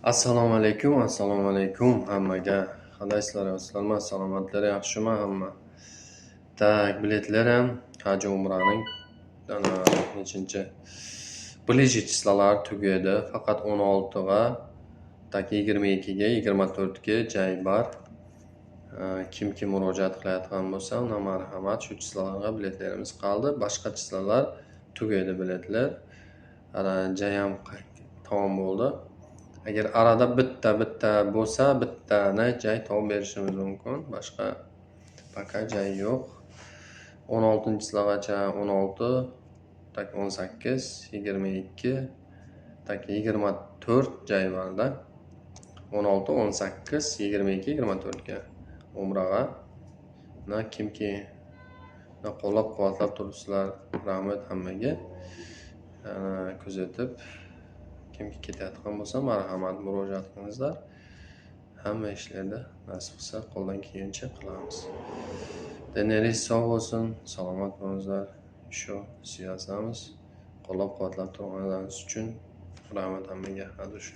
Assalomu alaykum, assalomu alaykum hammaga. Qandaysizlar, yoshlarmi? Salomatlar yaxshimi hamma? Так, biletlar ham Haj Umraning ana nechinchi ближе число lar tugadi. Faqat 16 ga, так, 22 ga, 24 ga joy bor. Kimki murojaat qilayotgan bo'lsa, unda marhamat, shu число larga biletlarimiz qoldi. Boshqa число lar tugaydi biletlar. Ana joy ham tamom bo'ldi. Agar arada bitta-bitta bo'lsa, bittani joy topib berishimiz mumkin. Boshqa пока joy yo'q. 16 число gacha 16, так, 18, 22, так, 24 joy borda. 16, 18, 22, 24 ga Umraga. Na kimki qo'llab-quvvatlab turibsizlar, rahmat hammaga. Kuzatib, kimki ketayotgan bo'lsa, marhamat, murojaat qilingizlar. Hamma ishlarda nasib qilsa, qo'ldan kelgancha qilamiz. Denlaringiz sog' bo'lsin, salomat bo'lingizlar. Shu siyosamiz. Qo'llab-quvvatlab turganingiz uchun rahmat hammaga. От души.